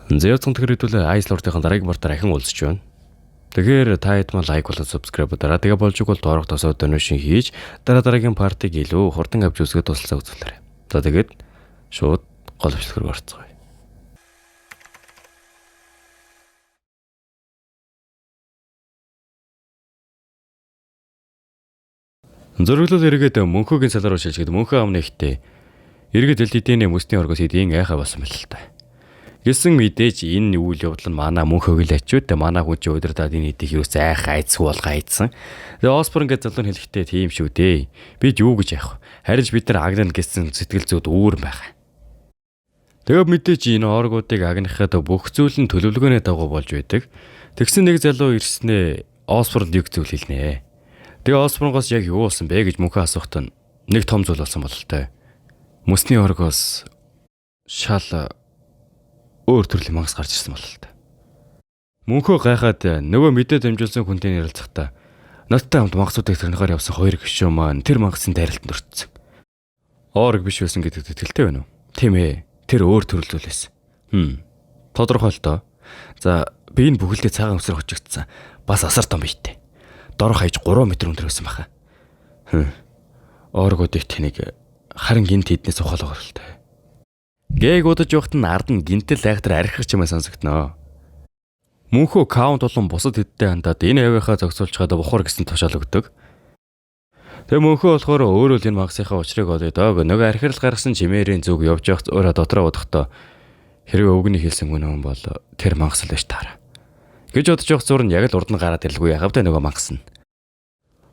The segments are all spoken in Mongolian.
Зэвцэн тэгэхээр хэдүүлээ Ice Lord-ийн дараагийн бортоор ахин уулзч байна. Тэгэхээр та хэд маань лайк болон subscribe дараа. Тэгээ болж игэл доорх тосоо donation хийж дараа дараагийн партыг илүү хурдан авч үзэхэд тусалцаа үзүүлээрэй. За тэгээд шууд гол бичлэг рүү орцгоё. Зөрөглөл эргээд мөнхөгийн цалаар руу шилжихэд мөнхөө ам нэгтээ эргээд элдидийн мөсний оргоос эдийн айхаа болсон байл л та. Гэсэн мэдээж энэ үйл явдал нь манай мөнхөөг л ачууд манай хүн чи удирдаад энэ эдийг юус айх айцгүй болго айдсан. Тэгээ Осборн гэж залуу нь хэлэхдээ тийм шүү дээ. Бид юу гэж яах вэ? Харин ч бид нар агнана гэсэн сэтгэл зүйд үүр байгаа. Тэгээ мэдээж энэ оргуудыг агнахад бүх зүйл нь төлөвлөгөөний дагуу болж байдаг. Тэгсэн нэг залуу ирснээ Осборнд нэг зүйл хэлнэ. Тэгээ Осборнгоос яг юу болсон бэ гэж мөнхөө асуухт нь нэг том зүйл болсон бололтой. Мөсний оргоос шал өөр төрлийн мангас гарч ирсэн бололтой. Мөнхөө гайхаад нөгөө мэдээ дамжуулсан хүнтэй ярилцахдаа надтай хамт мангасуудыг тэрнийхээр явсан хоёр гишүүн маань тэр мангасын дайралтанд өртсөн. Орг биш байсан гэдэгт итгэлтэй байна уу? Тийм ээ. Тэр өөр төрөл зүйл байсан. Хм. Тодорхой л доо. За би энэ бүхэлдээ цагаан өсөр хожигдсан. Бас асар том биетэй. Дор хаяж 3 м өндөр байсан баха. Хм. Оргуудыг тэнийг харин гинт хэднээс ухаалаг оролтой. Гээг удаж явахт нь ард нь гинтэл айхтар архих чимээ сонсогдноо. Мөнхөө каунт болон бусад хэдтэй хандаад энэ авийнхаа зогсуулж хаад бухар гэсэн тушаал өгдөг. Тэгээ мөнхөө болохоор өөрөө л энэ магасынхаа учрыг олё доо. Нөгөө архирал гаргасан чимээрийн зүг явж явах өөрөө дотроо бодохдоо хэрвээ өвгөний хэлсэн хүн юм бол тэр мангас л байж таараа. Гэж бодож явах зур нь яг л урд нь гараад ирлгүй яхав та нөгөө мангас нь.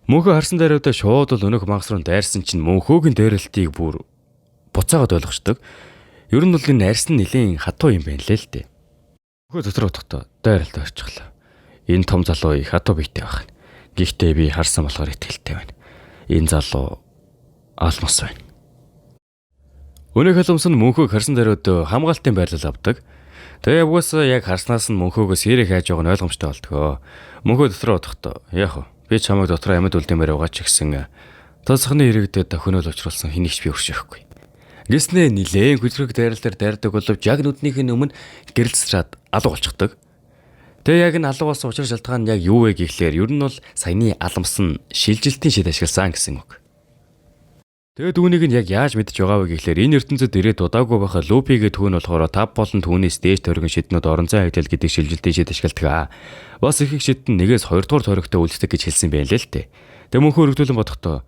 Мөнхөө харсан даруйдаа шууд л өнөөх мангас руу дайрсан чинь мөнхөөгийн дайралтыг бүр буцаагаад ойлгочдөг. Ер нь бол энэ арьс нь нэлийн хатуу юм байна лээ л дээ. Мөнхөө дотор бодохдоо дайралт орчихлоо. Энэ том залуу их хатуу биетэй байх. Гэхдээ би харсан болохоор итгэлтэй байна. Энэ залуу алмас байна. Өнөөх алмас нь мөнхөөг харсан даруйд хамгаалтын байрлал авдаг. Тэгээ угаасаа яг харснаас нь мөнхөөгөөс хэрэг хайж байгаа нь ойлгомжтой болдгоо. Мөнхөө дотроо бодохдоо яах вэ? Би чамайг дотроо амьд үлдээмээр байгаа ч гэсэн тосхны иргэдэд хөнөөл учруулсан хэнийг ч би өршөөхгүй. Гэснээ нилээн хүчрэг дайралтаар дайрдаг боловч яг нүднийх нь өмнө гэрэлсраад алга болчихдог. Тэгээ яг энэ алга болсон учир шалтгаан нь яг юу вэ гэхлээр ер нь бол саяны аламс нь шилжилтийн шид ашигласан гэсэн үг. Тэгээд үүнийг нь яг яаж мэдж байгаа вэ гэхлээр энэ ертөнцид ирээд удаагүй байхад Лупи гэдэг хүн болохоор 5 болон түүнээс дээш тойргон шиднүүд орон зайн хавьтал гэдэг шилжилтийн шид ашигладаг. Бас их их шид нь 1-ээс 2 дугаар тойрогтой үлддэг гэж хэлсэн байх лээ л дээ. Тэгээд мөнхөө өргөдүүлэн бодохдоо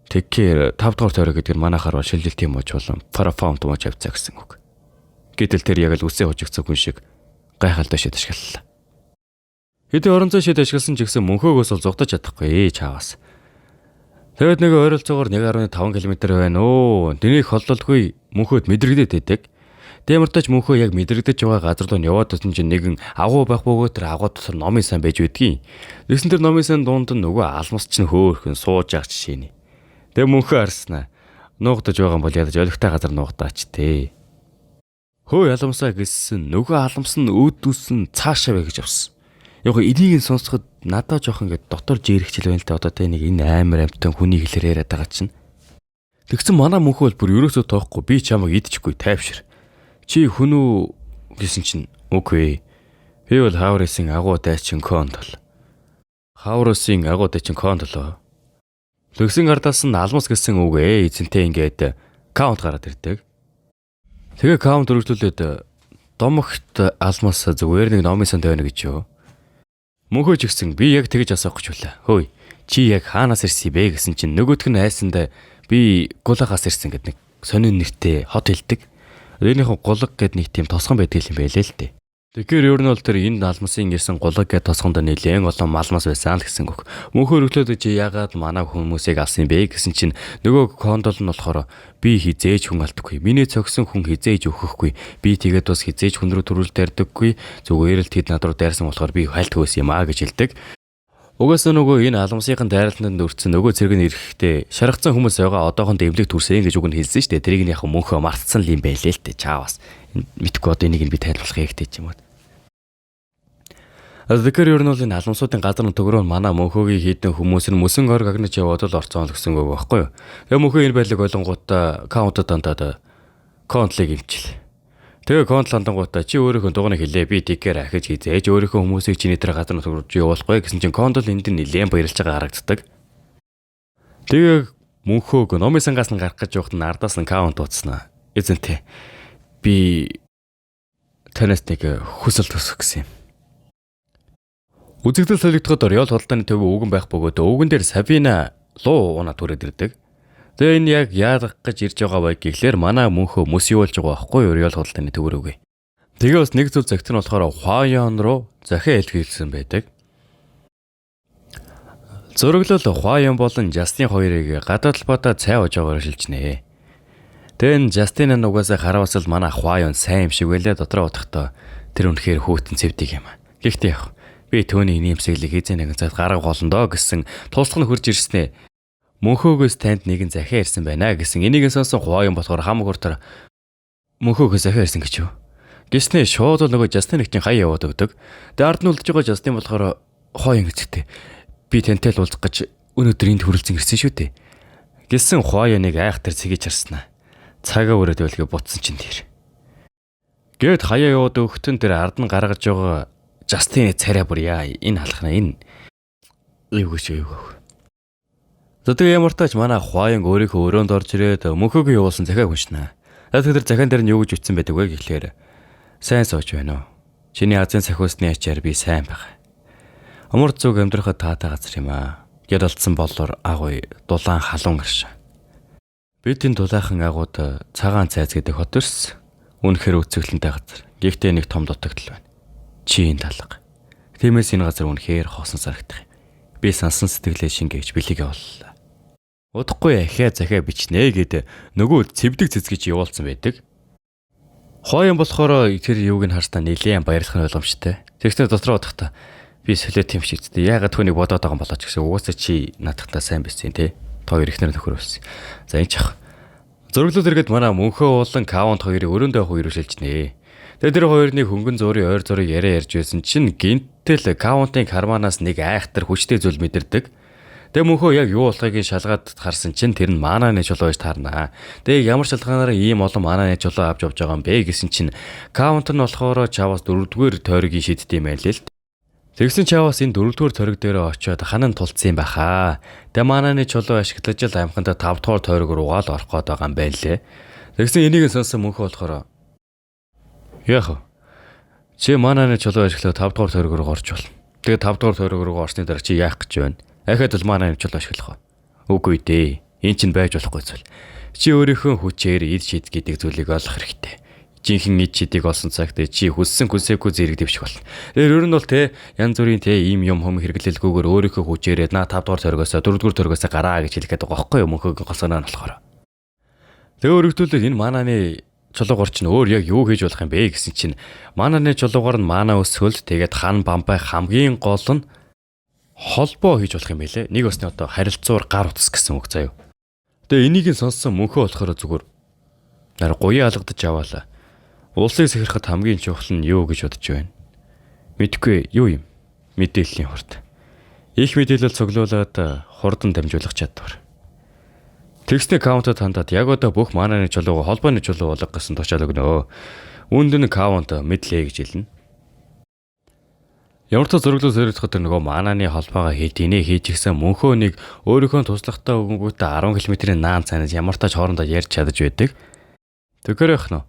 тэгэхээр 5 дугаар тойрог гэдэг нь манайхаар бол шилжилтийн мууч болон парафаунт мууч хавьцаа гэсэн үг. Гэтэл тэр яг л үсээ хожигдсан хүн шиг гайхалтай шид ашиглалаа. Хэдий орон зай шид ашигласан ч гэсэн мөнхөөгөөс бол зугтаж чадахгүй чаавас. Тэгэд нэг ойролцоогоор 1.5 км байна оо. Тэнийг холлолгүй мөнхөөд мэдрэгдээд байдаг. Тэмэртэж мөнхөө яг мэдрэгдэж байгаа газар руу яваад байсан чинь нэгэн агуу байх бөгөөд тэр агуу дотор номын сан байж байдгийн. Тэгсэн тэр номын сан дунд нь нөгөө алмас чинь хөөхөн сууж явах жишээ нэ. Тэгээ мөнхөө харснаа. Нуугдаж байгаа юм бол ядаж олигтой газар нуугдаач тээ. Хөө яламсаа гэсэн нөгөө аламс нь өөдүүлсэн цаашаа бай гэж явсан. Яг энийг нь сонсоход надад жоох ингээд дотор жирэгчл байна л да. Одоо тэ нэг энэ амар амтан хүний хэлээр яриад байгаа чинь. Тэгсэн манай мөнхөө бол бүр ерөөсөө тоохгүй. Би чамайг идчихгүй тайвшир. Чи хүн үү гэсэн чинь үгүй. Би бол Хаврусын агуу дайчин Кондол. Хаврусын агуу дайчин Кондолоо. Лөгсөн ардаас нь алмас гэсэн үг эзэнтэй ингээд каунт гараад ирдэг. Тэгээ каунт өргөжлүүлээд домогт алмас зүгээр нэг номын санд байна гэж юу. Мөнхөө ч гэсэн би яг тэгж асуух гэж байлаа. Хөөе, чи яг хаанаас ирсэн бэ гэсэн чинь нөгөөх нь айсанд би гулагаас ирсэн гэдэг нэг сонин нэртэй хот хэлдэг. Тэрнийхэн гулаг гэд нэг тийм тосгон байдаг юм байлээ л дээ. Тэгэхээр ер нь бол тэр энд алмасын ирсэн гулаг гэд тосгонд нэлээн олон алмас байсан л гэсэн үг. Мөнхөө өргөлөөд чи яагаад манай хүмүүсийг алсан бэ гэсэн чинь нөгөө кондол нь болохоор би хизээж хүн алдаггүй. Миний цогсон хүн хизээж өөхөхгүй. Би тэгээд бас хизээж хүн рүү төрүүл дайрдаггүй. Зүгээр л тэд над руу дайрсан болохоор би хальт хөөс юм аа гэж хэлдэг. Угаасаа нөгөө энэ алмасынхан дайралтанд өртсөн нөгөө цэрэг нь ирэхдээ шаргацсан хүмүүс байгаа одоохонд эвлэг төрсөн гэж үг нь хэлсэн шүү дээ. Тэрийг нь яг мөнхөө мартсан л юм байлээ л дээ. Чаавас. Мэдхгүй одоо энийг нь би тайлбарлах хэрэгтэй ч юм уу. Тэгэхээр ер нь бол энэ алмасуудын газар нутаг руу манай мөнхөөгийн хийдэн хүмүүс нь мөсөн орг агнаж яваад л орцсон л гэсэн үг байхгүй юу. Тэгээ мөнхөө энэ байдлыг олонгуудаа каунтад дандаад контлыг имчил. Тэгээ Кондл хандангуудаа чи өөрийнхөө дугуйг хэлээ, би тэггээр ахиж хизээж өөрийнхөө хүмүүсийг чиний тэр газар нутаг руу явуулахгүй гэсэн чинь Кондл энд нь нэлээд баярлж байгаа харагддаг. Тэгээ мөнхөөг номын сангаас нь гарах гэж явахад нь ардаас нь Каунт дуудсан. Эзэнтэй, би танаас нэг хүсэл төсөх гэсэн юм. Үзэгдэл солигдоход Риол худалдааны төв өвгөн байх бөгөөд өвгөн дээр Сабина луу унаа түрээд ирдэг. Тэгээ энэ яг яадах гэж ирж байгаа вэ гэхлээр манай мөнхөө мөс юулж байгаа байхгүй юу, Риол худалдааны төв рүүгээ. Тэгээ бас нэг зүйл загт нь болохоор Хуаян руу захиа илгээсэн байдаг. Зураглал Хуаян болон Жастин хоёрыг гадаад талбайдаа цай ууж байгаагаар шилжнэ. Тэгээ энэ Жастин нь угаасаа харавсал манай Хуаян сайн юм шиг байлаа, дотроо утгахдаа тэр үнэхээр хүүтэн цэвдэг юм. Гэхдээ яг би түүний нэмсэглийг хэзээ нэгэн цагт гарга голондоо гэсэн туслах нь хурж ирснээ. Мөнхөөгөөс танд нэгэн захиа ирсэн байна гэсэн. Энийг сонсон Хуаян болохоор хам хурдаар мөнхөөгөөс захиа ирсэн гэж юу? Гэснээ шууд л нөгөө Жастин нэг чинь хаяа яваад өгдөг. Тэгээ ард нь үлдэж байгаа Жастин болохоор Хуаян гэцэгтэй. Би тантай л уулзах гэж өнөөдөр энд хүрэлцэн ирсэн шүү дээ. Гэсэн Хуаяныг айхтар цэгийг харснаа. Цагаа өрөөд байлгээ бутсан чинь тэр. Гэт хаяа яваад өгөхтөн тэр ард нь гаргаж байгаа Жастины царай бүр яа энэ халахна энэ юу гэж юу вэ? За тэгээ ямар тач манай Хуаян өөрийнхөө өрөөнд орж ирээд мөнхөөгөө явуулсан захиаг уншина. За тэр захиан дээр нь юу гэж бичсэн байдаг вэ гэхлээр сайн сууж байна уу? Чиний азын сахиусны ачаар би сайн байгаа. Умар зүг амьдрахад таатай газар юм аа. Гэр алдсан боллоор агуй дулаан халуун гарш. Бид энэ дулаахан агууд цагаан цайз гэдэг хот өрс. Үнэхээр үцэглэнтэй газар. Гэхдээ нэг том дутагдал байна. Чи энэ талга. Тиймээс энэ газар үнэхээр хоосон санагдах юм. Би сансан сэтгэлээ шингээгч бэлэг явууллаа. Удахгүй ахиа захиа бичнэ гэд нөгөө цэвдэг цэцгийч явуулсан байдаг. Хоён болохоор тэр юуг нь харстаа нэлээд баярлах нь ойлгомжтой. Тэгснээр дотроо утгатай би солиот юм шиг зү. Яагаад түүнийг бодоод байгаа юм болооч гэсэн. Угаасаа чи наадахтаа сайн байсан те. Та хоёр ихнэр нөхөр байсан. За энэ ч ах. Зураглал эргээд манай мөнхөө болон Каунт хоёрыг өрөөндөө хоёр шилжнэ. Тэгээ тэр хоёрны хөнгөн зуурын ойр зурыг яриа ярьж байсан чинь гинтэл Каунтын карманаас нэг айхтар хүчтэй зүйл мэдэрдэг. Тэгээ мөнхөө яг юу болохыг шалгаад харсан чинь тэр нь манааны чулуу гэж таарнаа. Тэгээ ямар шалгаанаараа ийм олон манааны чулуу авч явж байгаа юм бэ гэсэн чинь Каунт нь болохоор чаваас дөрөвдүгээр тойргийг шиддэг юм байл л. Тэгсэн чаваас энэ дөрөвдүгээр тойрог дээр очиод ханан тулцсан юм баха. Тэгээ манааны чулуу ашиглаж л амхандаа тавдугаар тойрог руугаа л орох гээд байгаа юм байна лээ. Тэгсэн энийг нь сонсон мөнхөө болохоор яах вэ? Чи манааны чулуу ашиглаад 5 дугаар тойрог руу орж болно. Тэгээ 5 дугаар тойрог руу орсны дараа чи яах гэж байна? Ахаад л манааны чулуу ашиглах уу? Үгүй дээ. Энэ чинь байж болохгүй зүйл. Чи өөрийнхөө хүчээр ид шид гэдэг зүйлийг олох хэрэгтэй. Жинхэнэ ид шидийг олсон цагт чи хүссэн хүсээгүй зэрэг дэвших болно. Тэгэхээр ер нь бол те янз бүрийн те ийм юм хүм хэрэглэлгүйгээр өөрийнхөө хүчээрээ наа 5 дугаар тойрогоос 4 дугаар тойрогоос гараа гэж хэлэх гээд байгаа байхгүй юу? Мөнхөгийн гол санаа нь болохоор. Тэгээ өргөдүүлээд энэ манааны чулуугаар чинь өөр яг юу хийж болох юм бэ гэсэн чинь манааны чулуугаар нь мана өсгөл тэгээд хан бамбай хамгийн гол нь холбоо хийж болох юм байлээ. Нэг өсний одоо харилцуур гар утас гэсэн үг заяа. Тэгээ энийг нь сонссон мөнхөө болохоор зүгээр нар гуяа алгадаж аваалаа. Улсыг сахирахад хамгийн чухал нь юу гэж бодож байна? Мэдгүй юу юм? Мэдээллийн хурд. Их мэдээлэл цуглуулад хурдан дамжуулах чадвар. Тэгснэ Каунтад хандаад яг одоо бүх манааны чулууга холбооны чулуу болго гэсэн тушаал өгнө. Үүнд нь Каунт мэдлээ гэж хэлнэ. Ямар ч зураглал зориулахад нөгөө манааны холбоогоо хэдийнэ хийж гисэн мөнхөө нэг өөрийнхөө туслахтаа өгөнгүүтээ 10 км-ийн наан цаанаас ямар тач хоорондоо ярьж чадаж байдаг. Тэгэхээр яах нь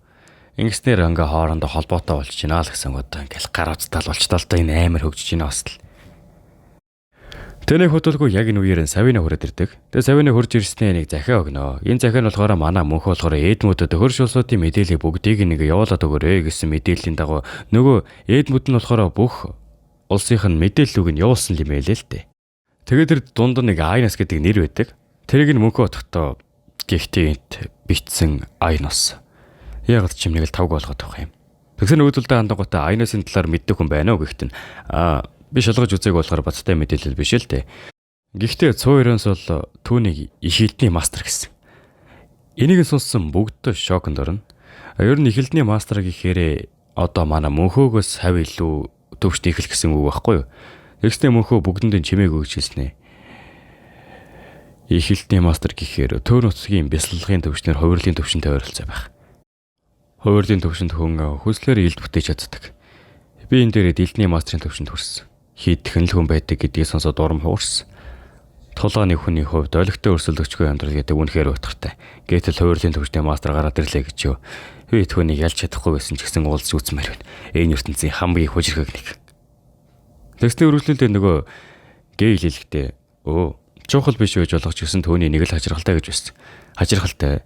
ингэснээр ингээ хоорондоо холбоотой болж байна л гэсэн одоо ингээл гар утастай болчтол та энэ амар хөгжиж байна бас л. Тэний хөдөлгөө яг энэ үеэр нь Савина хүрээд ирдэг. Тэгээ Савина хурж ирснээ нэг захиа өгнө. Энэ захиа нь болохоор манай мөнхөө болохоор Эдмүдэд хөрш улсуудын мэдээллийг бүгдийг нэг явуулаад өгөөрэй гэсэн мэдээллийн дагуу нөгөө Эдмүд нь болохоор бүх улсынх нь мэдээллүүд нь явуулсан юм байлээ л дээ. Тэгээд тэр дунд нэг Айнас гэдэг нэр байдаг. Тэрийг нь мөнхөө отохдоо гэхдээ энт битсэн Айнос. Яг ч юм нэг л тавг болгоод авах юм. Тэгсэн нөгөөдөлдөө хандангуудаа Айнасын талаар мэддэг хүн байна уу гэхтэн аа би шалгаж үзег болохоор бацтай мэдээлэл биш л дээ. Гэхдээ 190-с бол түүнийг их хэлдний мастер гэсэн. Энийг нь сонссон бүгд шоконд орно. Ер нь их хэлдний мастер гэхээрээ одоо манай мөнхөөгөөс хав илүү төвшд ихэл гэсэн үг байхгүй юу? Тэгснээ мөнхөө бүгдэнд нь чимээг өгч хэлснэ. Их хэлдний мастер гэхээр төр нутгийн бясалгалын төвшнөр хувирлын төвшөнтэй ойролцоо байх. Хувирлын төвшөнд хүн хүслээр илд бүтээж чаддаг. Би энэ дээрээ дэлхний мастрын төвшөнд хүрсэн. Хийдхэн л хүн байдаг гэдгийг сонсоод урам хуурсан. Тулааны хүний хувьд олигтой өрсөлдөгчгүй амьдрал гэдэг үнэхээр утгатай. Гэтэл хувирлын төвшний мастер гараад ирлээ гэж юу. Би түүнийг ялж чадахгүй байсан ч гэсэн уулзч үзмээр байна. Энэ ертөнцийн хамгийн хүчирхэг нэг. Тэгсний үргэлжлүүлдэ нөгөө гей хэлэхдээ чухал биш байж болох ч гэсэн түүний нэг л хачирхалтай гэж байсан. Хачирхалтай.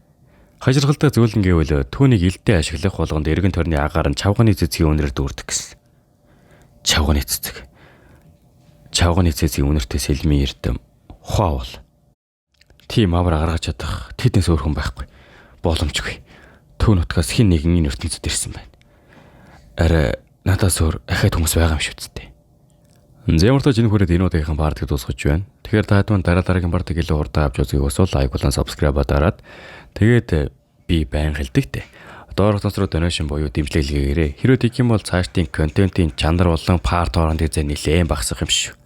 Хачирхалтай зүйл нь гэвэл түүнийг илдээ ашиглах болгонд эргэн тойрны агаар нь чавганы цэцгийн үнээр дүүрдэг гэсэн. Чавганы цэцэг. Чавганы цэцгийн үнэртэй сэлмийн эрдэм хуавал. Тийм авраа гаргаж чадах тэднээс өөр хүн байхгүй. Боломжгүй. Төв нутгаас хэн нэгэн энэ ертөнцид ирсэн байна. Арай надаас өөр ахиад хүмүүс байгаа юм шиг үсттэй. За ямар ч энэ хүрээд энэ удаагийнхаа part ыг дуусгаж байна. Тэгэхээр та хэд дараа дараагийн part ыг илүү хурдан авч үзэхийг хүсвэл like болон subscribe дараад тэгээд би байн хэлдэг те. Доорх тос руу donation буюу дэмжлэг хийгээрэй. Хэрвээ тэгэх юм бол цаашдын контентын чанар болон part хоорондын зай нэлээд багасах юм шүү.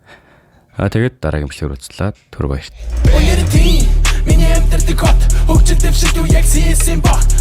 А тэгээд дараагийн бичлэгээр уулзлаа. Түр баярт. Миний амьдралын хот хөгжил дэвшил яг CS-ийн бог.